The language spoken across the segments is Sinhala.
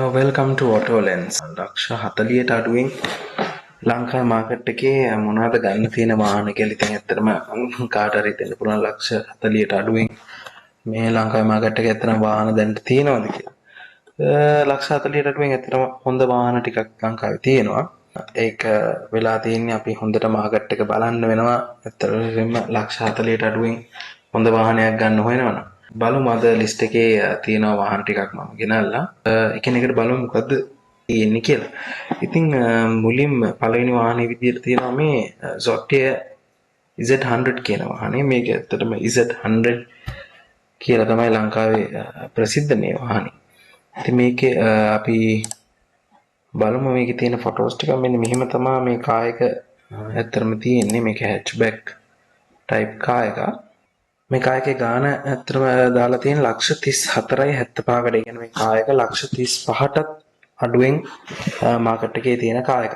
Welcome to AutoLens. ලක්ෂ 40ට අඩුවෙන් ලංකාවේ මාකට් එකේ මොනවද ගන්න තියෙන වාහන කියලා. ඉතින් ඇත්තටම කාට හරි හිතෙන්න පුළුවන් ලක්ෂ 40ට අඩුවෙන් මේ ලංකාවේ මාකට් එකේ ඇත්තටම වාහන දැනට තියෙනවද කියලා. ලක්ෂ 40ට අඩුවෙන් ඇත්තටම හොඳ වාහන ටිකක් ලංකාවේ තියෙනවා. ඒක වෙලා තියෙන්නේ අපි හොඳට මාකට් එක බලන්න වෙනවා. ඇත්තටම ලක්ෂ 40ට අඩුවෙන් හොඳ වාහනයක් ගන්න හොයනවා නම්. බලමු, අද ලිස්ට් එකේ තියෙන වාහන ටිකක් මම ගෙනල්ලා එකිනෙකට බලමු මොකද්ද තියෙන්නේ කියලා. ඉතින් මුලින්ම පළවෙනි වාහනේ විදියට තියෙනවා මේ Zotye Z100 කියන වාහනේ. මේක ඇත්තටම Z100 කියලා තමයි ලංකාවේ ප්‍රසිද්ධ මේ වාහනේ. ඉතින් මේකේ අපි බලමු මේකේ තියෙන ෆොටෝස් ටික. මෙන්න මෙහෙම තමයි මේ කාර් එක ඇත්තටම තියෙන්නේ. මේක හැච්බැක් ටයිප් කාර් එකක්. මේ කාර් එකේ ගාන ඇත්තටම දාලා තියෙන ලක්ෂ 34යි 75කට. ඒ කියන්නේ මේ කාර් එක ලක්ෂ 35ටත් අඩුවෙන් මාකට් එකේ තියෙන කාර් එකක්.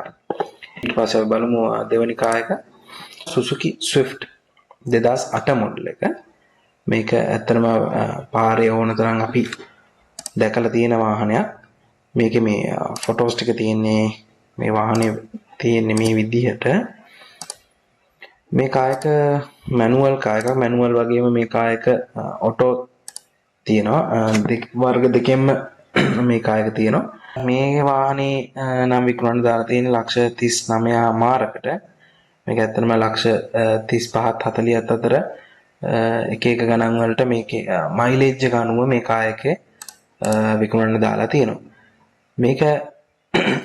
ඊට පස්සේ අපි බලමු දෙවෙනි කාර් එක, Suzuki Swift 2008 model එක. මේක ඇත්තටම පාරේ ඕන තරම් අපි දැකලා තියෙන වාහනයක්. මේකේ මේ ෆොටෝස් ටික තියෙන්නේ, මේ වාහනේ තියෙන්නේ මේ විදිහට. මේ කාර් එක මැනුවල් කාර් එකක්. මැනුවල් වගේම මේ කාර් එක ඔටෝ තියෙනවා. වර්ග දෙකෙන්ම මේ කාර් එක තියෙනවා. මේ වාහනේ නම් විකුණන්න දාලා තියෙන ලක්ෂ 39 හමාරකට. මේක ඇත්තටම ලක්ෂ 35ත් 40ත් අතර එක එක ගණන් වලට මේකේ මයිලේජ් එක අනුව මේ කාර් එකේ විකුණන්න දාලා තියෙනවා. මේක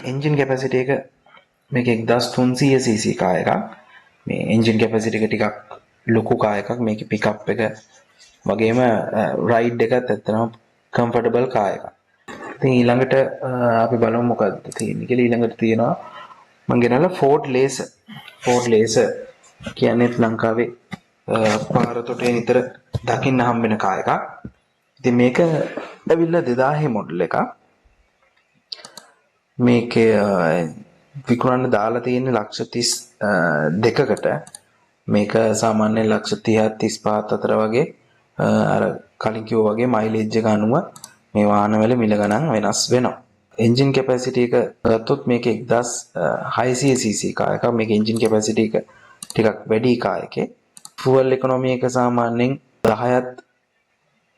එන්ජින් කැපැසිටි එක මේක 1300 cc car එකක්. මේ එන්ජින් කැපැසිටි එක ටිකක් ලොකු කාර් එකක්. මේකේ පිකප් එක වගේම රයිඩ් එකත් ඇත්තටම කම්ෆර්ටබල් කාර් එකක්. ඉතින් ඊළඟට අපි බලමු මොකද්ද තියෙන්නේ කියලා. ඊළඟට තියෙනවා මං ගෙනල්ලා Ford Laser. Ford Laser කියන්නේ ලංකාවේ පාර තොටේ නිතර දකින්න හම්බෙන කාර් එකක්. ඉතින් මේක ඇවිල්ලා 2000 මොඩල් එකක්. මේකේ විකුණන්න දාලා තියෙන්නේ ලක්ෂ 32කට. මේක සාමාන්‍යයෙන් ලක්ෂ 30ත් 35ත් අතර වගේ, අර කලින් කිව්වා වගේ මයිලේජ් එක අනුව මේ වාහනවල මිල ගණන් වෙනස් වෙනවා. එන්ජින් කැපැසිටි එක ගත්තොත් මේක 1600 cc car එකක්. මේක එන්ජින් කැපැසිටි එක ටිකක් වැඩි කාර් එකේ. ෆුවල් ඉකොනොමි එක සාමාන්‍යයෙන් 10ත්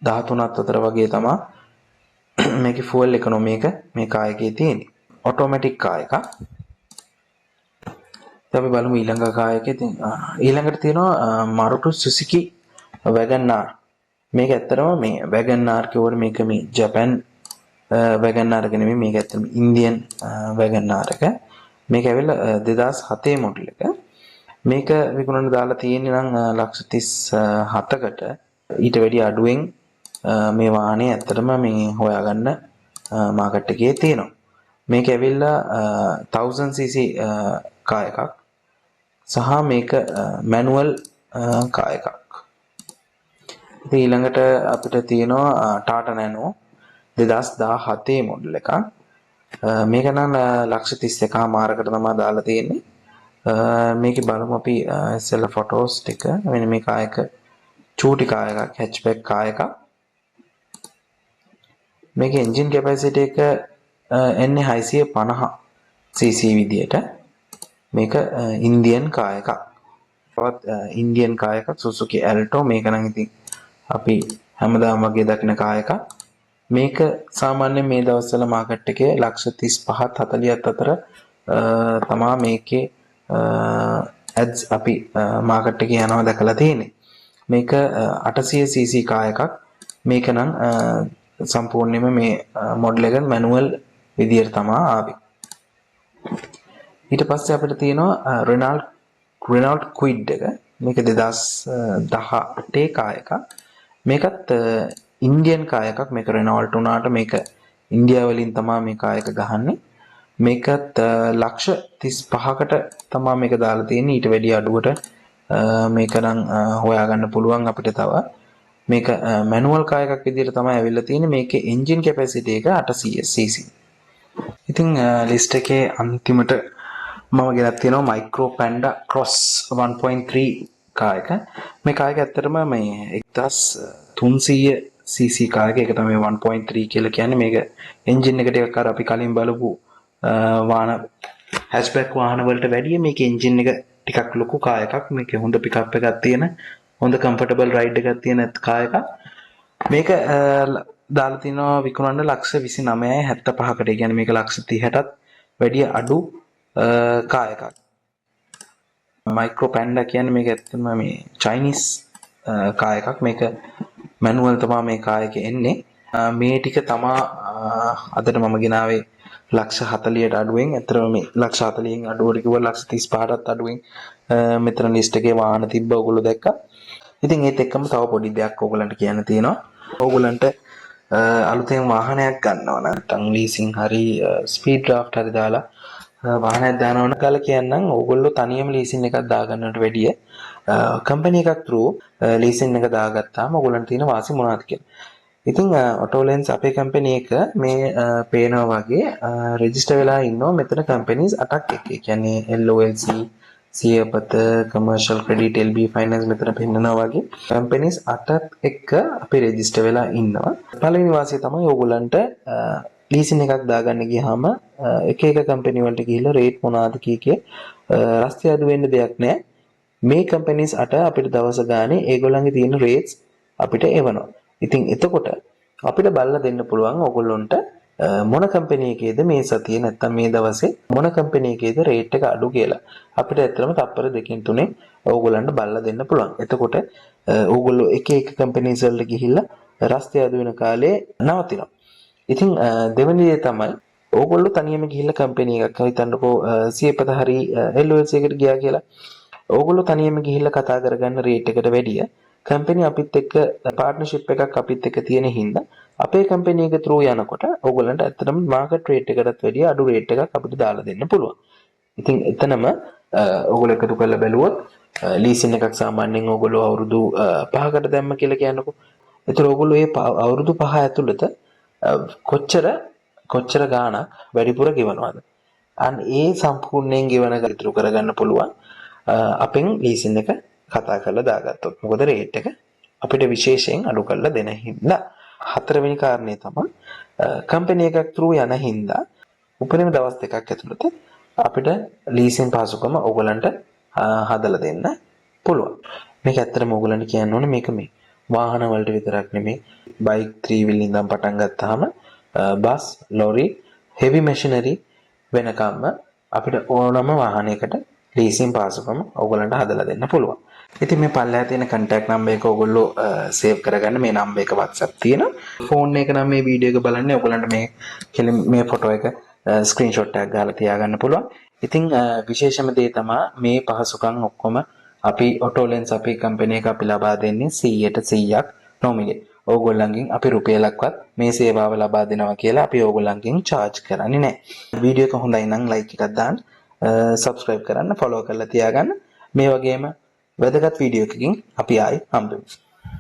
13ත් අතර වගේ තමා මේකේ ෆුවල් ඉකොනොමි එක මේ කාර් එකේ තියෙන්නේ. ඔටෝමැටික් කාර් එකක්. ඉතින් අපි බලමු ඊළඟ කාර් එක. ඉතින් ඊළඟට තියෙනවා Maruti Suzuki Wagon R. මේක ඇත්තටම මේ Wagon R කිව්වට මේක මේ ජපන් Wagon R එක නෙමෙයි. මේක ඇත්තටම ඉන්දියන් Wagon R එක. මේක ඇවිල්ලා 2007 මොඩල් එක. මේක විකුණන්න දාලා තියෙන්නේ නම් ලක්ෂ 37කට. ඊට වැඩි අඩුවෙන් මේ වාහනේ ඇත්තටම මේ හොයාගන්න මාකට් එකේ තියෙනවා. මේක ඇවිල්ලා 1000 cc car එකක් සහ මේක මැනුවල් කාර් එකක්. ඉතින් ඊළඟට අපිට තියෙනවා ටාටා නැනෝ 2017 මොඩල් එකක්. මේක නම් ලක්ෂ 31 හමාරකට තමයි දාලා තියෙන්නේ. මේකේ බලමු අපි ඉස්සෙල්ලා ෆොටෝස් ටික. මෙන්න මේ කාර් එක චූටි කාර් එකක්, හැච්බැක් කාර් එකක්. මේකේ එන්ජින් කැපැසිටි එක එන්නේ 650 cc විදියට. මේක ඉන්දියන් කාර් එකක්. තවත් ඉන්දියන් කාර් එකක් Suzuki Alto. මේක නම් ඉතින් අපි හැමදාම වගේ දකින කාර් එකක්. මේක සාමාන්‍යයෙන් මේ දවස්වල මාකට් එකේ ලක්ෂ 35ත් 40ත් අතර තමා මේකේ ඇඩ්ස් අපි මාකට් එකේ යනවා දැකලා තියෙන්නේ. මේක 800 cc car එකක්. මේක නම් සම්පූර්ණයෙන්ම මේ මොඩල් එක මැනුවල් විදියට තමා ආවේ. ඊට පස්සේ අපිට තියෙනවා Renault Kwid එක. මේක 2018 කාර් එකක්. මේකත් ඉන්දියන් කාර් එකක්. මේක Renault උනාට මේක ඉන්දියාව වලින් තමා මේ කාර් එක ගහන්නේ. මේකත් ලක්ෂ 35කට තමා මේක දාලා තියෙන්නේ. ඊට වැඩි අඩුවට මේක නම් හොයාගන්න පුළුවන් අපිට තව. මේක මැනුවල් කාර් එකක් විදිහට තමයි ඇවිල්ලා තියෙන්නේ. මේකේ එන්ජින් කැපැසිටි එක 800 cc. ඉතින් ලිස්ට් එකේ අන්තිමට මම ගෙනත් තියෙනවා මයික්‍රෝ පැන්ඩා ක්‍රොස් 1.3 කාර් එක. මේ කාර් එක ඇත්තටම මේ 1300 cc car එක. ඒක තමයි 1.3 කියලා කියන්නේ. මේක එන්ජින් එක ටිකක් අර අපි කලින් බලපු වාහන හැච්බැක් වාහන වලට වැඩිය මේකේ එන්ජින් එක ටිකක් ලොකු කාර් එකක්. මේකේ හොඳ පිකප් එකක් තියෙන, හොඳ කම්ෆර්ටබල් රයිඩ් එකක් තියෙන කාර් එකක්. මේක දාලා තිනවා විකුණන්න ලක්ෂ 29.75කට. ඒ කියන්නේ මේක ලක්ෂ 30ටත් වැඩිය අඩු කාර් එකක්. මයික්‍රෝ පැන්ඩා කියන්නේ මේක ඇත්තටම මේ චයිනීස් කාර් එකක්. මේක මැනුවල් තමා මේ කාර් එකේ එන්නේ. මේ ටික තමා අදට මම ගෙනාවේ ලක්ෂ 40ට අඩුවෙන්. ඇත්තටම මේ ලක්ෂ 40න් අඩුවට කිව්වා ලක්ෂ 35ටත් අඩුවෙන් මෙතන ලිස්ට් එකේ වාහන තිබ්බ ඔයගොල්ලෝ දැක්කා. ඉතින් ඒත් එක්කම තව පොඩි දෙයක් ඔයගොල්ලන්ට කියන්න තියෙනවා. ඔයගොල්ලන්ට අලුතෙන් වාහනයක් ගන්නවා නම් නැත්නම් ලීසින් හරි ස්පීඩ් ඩ්‍රාෆ්ට් හරි දාලා වාහනයක් දානවා නම් කාලා කියන්නම්, ඕගොල්ලෝ තනියම ලීසින් එකක් දාගන්නට වැඩිය කම්පැනි එකක් through leasing එක දාගත්තාම ඕගොල්ලන්ට තියෙන වාසි මොනවද කියලා. ඉතින් ඔටෝලෙන්ස් අපේ කම්පැනි එක මේ පේනවා වගේ රෙජිස්ටර් වෙලා ඉන්නවා මෙතන කම්පැනිස් 8ක් එක්ක. ඒ කියන්නේ LOLC, Siyapath, commercial credit, LB finance මෙතන පෙන්නනවා වගේ කම්පැනිස් 8ක් එක්ක අපි රෙජිස්ටර් වෙලා ඉන්නවා. පළවෙනි වාසිය තමයි ඕගොල්ලන්ට ලීසින් එකක් දාගන්න ගියාම එක එක කම්පැනි වලට ගිහිල්ලා රේට් මොනවාද කී කිය රස්තියාදු අඩු වෙන්න දෙයක් නෑ. මේ කම්පැනිස් 8 අපිට දවස ගානේ ඒගොල්ලන්ගේ තියෙන රේට්ස් අපිට එවනවා. ඉතින් එතකොට අපිට බලලා දෙන්න පුළුවන් ඕගොල්ලොන්ට මොන කම්පැනි එකේද මේ සතියේ නැත්තම් මේ දවසේ මොන කම්පැනි එකේද රේට් එක අඩු කියලා. අපිට ඇත්තටම තප්පර දෙකෙන් තුනෙන් ඕගොල්ලන්ට බලලා දෙන්න පුළුවන්. එතකොට ඕගොල්ලෝ එක එක කම්පැනිස් වලට ගිහිල්ලා රස්තියාදු වෙන කාලේ නවතිනවා. ඉතින් දෙවෙනි දේ තමයි ඕගොල්ලෝ තනියම ගිහිල්ලා කම්පැනි එකක් හිතන්නකෝ සියපත හරි LOLC එකට ගියා කියලා. ඕගොල්ලෝ තනියම ගිහිල්ලා කතා කරගන්න රේට් එකට වැඩිය කම්පැනි අපිත් එක්ක පාර්ට්නර්ෂිප් එකක් අපිත් එක්ක තියෙන හින්දා අපේ කම්පැනි එක ත්‍රූ යනකොට ඕගොල්ලන්ට ඇත්තටම මාකට් රේට් එකටත් වැඩිය අඩු රේට් එකක් අපිට දාලා දෙන්න පුළුවන්. ඉතින් එතනම ඕගොල්ලෝ එකතු කරලා බැලුවොත් ලීසින් එකක් සාමාන්‍යයෙන් ඕගොල්ලෝ අවුරුදු 5කට දැම්ම කියලා කියන්නකෝ. ඒතර ඕගොල්ලෝ මේ අවුරුදු 5 ඇතුළත කොච්චර කොච්චර ගාණක් වැඩිපුර ගෙවනවද? අන්න ඒ සම්පූර්ණයෙන් ගෙවන එක ඉතුරු කරගන්න පුළුවන් අපෙන් ලීසින් එක කතා කරලා දාගත්තොත්. මොකද රේට් එක අපිට විශේෂයෙන් අඩු කරලා දෙන හින්දා. හතරවෙනි කාරණේ තමයි කම්පැනි එකක් ත්‍රූ යන හින්දා උපරිම දවස් දෙකක් ඇතුළත අපිට ලීසින් පහසුකම ඕගොල්ලන්ට හදලා දෙන්න පුළුවන්. මේක ඇත්තටම ඕගොල්ලන්ට කියන්න ඕනේ මේක මේ වාහන වලට විතරක් නෙමෙයි, බයික් 3 වීල් ඉඳන් පටන් ගත්තාම බස්, ලොරි, හෙවි මැෂිනරි වෙනකම්ම අපිට ඕනම වාහනයකට ලීසින් පහසුකම ඕගොල්ලන්ට හදලා දෙන්න පුළුවන්. ඉතින් මේ පල්ලෙහා තියෙන කන්ටැක්ට් නම්බර් එක ඕගොල්ලෝ සේව් කරගන්න. මේ නම්බර් එක WhatsApp තියෙනවා. ෆෝන් එක නම් මේ වීඩියෝ එක බලන්නේ ඕගොල්ලන්ට මේ කෙලින් මේ ෆොටෝ එක ස්ක්‍රීන්ෂොට් එකක් ගහලා තියාගන්න පුළුවන්. ඉතින් විශේෂම දේ තමයි මේ පහසුකම් ඔක්කොම අපි ඔටෝලෙන්ස් අපේ කම්පැනි එක අපි ලබා දෙන්නේ 100ට 100ක් නොමිලේ. ඕගොල්ලන්ගෙන් අපි රුපියලක්වත් මේ සේවාව ලබා දෙනවා කියලා අපි ඕගොල්ලන්ගෙන් චාර්ජ් කරන්නේ නැහැ. වීඩියෝ එක හොඳයි නම් ලයික් එකක් දාන්න, සබ්ස්ක්‍රයිබ් කරන්න, ෆලෝ කරලා තියාගන්න. මේ වගේම වැදගත් වීඩියෝ එකකින් අපි ආයි හම්බෙමු.